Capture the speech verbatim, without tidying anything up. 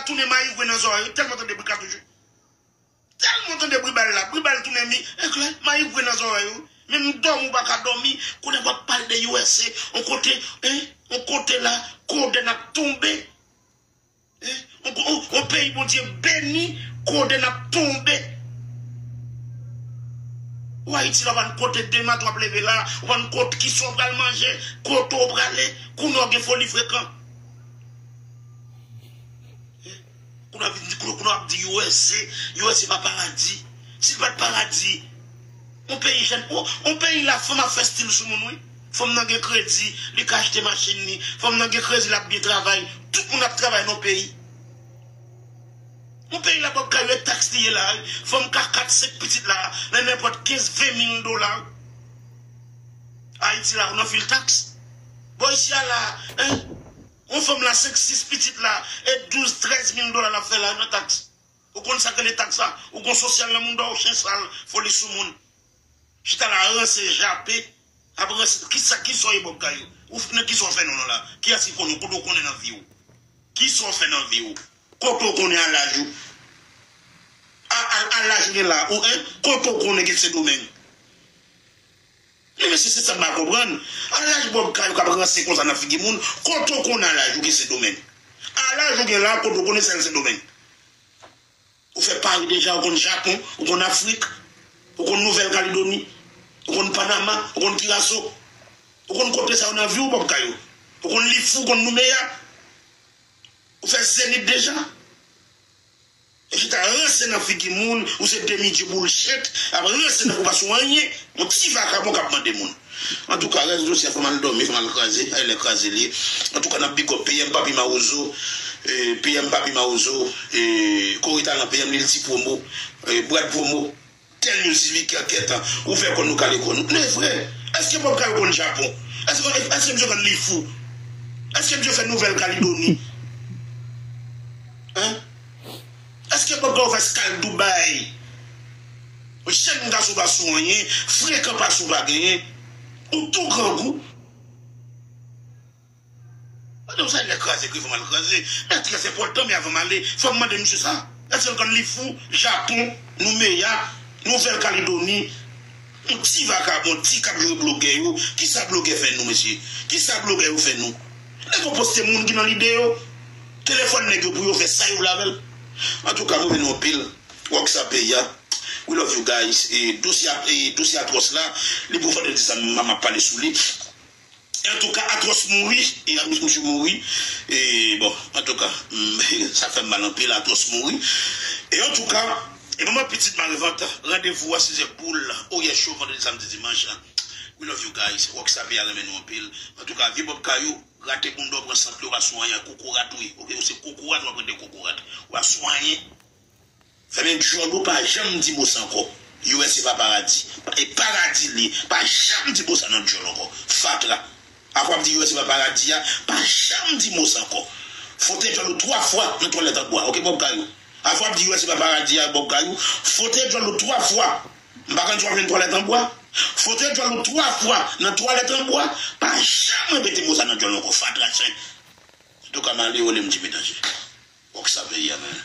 tounen mayigwe nan zòrèy yo, tèlman tande bri katouch yo. Tèlman tande bri bal la, bri bal tounen mi, eklè, mayigwe nan zòrèy yo. Menm dòmi ou pa ka dòmi, kounye a w ap pale de U S A, on kote, en, on kote la, kodenn ap tonbe. En, on, on, on peyi Bondye beni, kodenn ap tonbe. Ou Ayiti la, ou pa konn kote demen w ap leve la, ou pa konn kote kisa w pral manje, kote w prale, kounye a w gen foli frekan. Kounye a vin di, kounye a ap di U S A, U S A pa paradi. Si l pa t paradi, on peyi jèn, on, on peyi la, fanm ap fè stil sou moun, wi. Fanm nan gen kredi, li ka achte machin li. Fanm nan gen kredi, l ap byen travay. Tout moun ap travay nan peyi. On peyi la, Bob Kayou, e taks li ye la, wi. Fanm ka kat, senk pitit la, nan nenpòt kenz, ven mil dola. Ayiti la, ou nan fil taks. Bò isi a la, en? On fanm la, senk, sis pitit la, e douz, trèz mil dola l ap fè la nan taks. Ou konn sa k rele taks la? Ou gon sosyal nan moun dòw, chen sal, foli sou moun. Chita la ranse, jape, ap ranse. Kisa, kisa w ye Bob Kayou? Ou nan kisa w fè nou la? Kiyès ki konnen? Kote w konnen nan vi w? Kisa w fè nan vi w? Kote w konnen a laj ou? A, a, a laj ou gen la, ou, en? Kote w konnen ke Sendomeng? Men mesye, se sa m pa konprann. A laj Bob Kayou k ap ranse konsa nan figi moun, kote w konnen a laj ou gen Sendomeng? A laj ou gen la, kote w konnen sèl Sendomeng? Ou fè Pari deja, ou konn Japon, ou konn Afrik, ou konn Nouvèl Kaledoni, ou konn Panama, ou konn Kiraso. Ou konn kote sa yo nan vi w, Bob Kayou? Ou konn Lifou, ou konn Noumeya? Ou fè Zenith deja? E chita ranse nan figi moun, ou se demi dye bullshit, ap ranse nan kou pa sou anyen, yon ti vakabon k ap mande moun. Antouka, rès dosye a fè m al dòmi, fè m al kraze, ay lè kraze li ye. Antouka, n ap big up P M Papi Mawozo, eh, P M Papi Mawozo, eh, Kori Talan, P M Lil Ti Promo, eh, Brad Promo, Tèl Music, kèkèt, ou fè kò nou kale kò nou. Men vre, èske Bob Kayou konn Japon? Èske, èske misye konn Lifou? Èske misye fè Nouvèl Kaledoni? Hein? Èske Bob Kayou fè skal Dubai? Jèn gason pa sou anyen, frekan pa sou pa genyen. Ou tou grangou. Pandan w sa lè kraze, ki fè m al kraze. Men trè enpòtan, men avan m ale, fò m mande misye sa. Èske l konn Lifou, Japon, Noumeya, Nouvèl Kaledoni? Yon ti vakabon, ti k ap jwe blogè yo. Kisa blogè fè nou, mesye? Kisa blogè yo fè nou? Nèg yo poste moun ki nan lide yo. Telefòn nèg yo pou yo fè sa yo vle avè l. Antouka, mwen renmen nou anpil. Rockstar peyi a. We love you guys. E dosye, e dosye Atwòs la, li pou vandredi sa, m ap pale sou li. E antouka, Atwòs mouri, e misye mouri. E bon, antouka, mm, sa fè m mal anpil, Atwòs mouri. E antouka, e manman pitit Marivant, randevou a sizè boul, Oyè Show, vandredi, samdi, dimanch. We love you guys. Rockstar peyi a renmen nou anpil. Antouka, vye Bob Kayou, rate bounda w pran sant li, w pa sou anyen, kokorat ou ye. Oke, ou se kokorat, w ap rete kokorat. W pa sou anyen. Fèmen djòl ou, pa janm di mo sa ankò. U S A pa paradi. E paradi li ye. Pa janm di mo sa nan djòl ankò. Fatra. Afwa w ap di U S A pa paradi a, pa janm di mo sa ankò. Fwote djòl ou twa fwa nan twalèt an bwa. Oke, Bob Kayou? Afwa w ap di U S A pa paradi a, Bob Kayou, fwote djòl ou twa fwa. M pa konn si w ap jwenn twalèt an bwa. Fwote djòl ou twa fwa nan twalèt an bwa. Pa janm repete mo sa nan djòl ankò. Fatra chen. Antouka, m ale, rele m Jimmy Danje. Rockstar peyi a, man.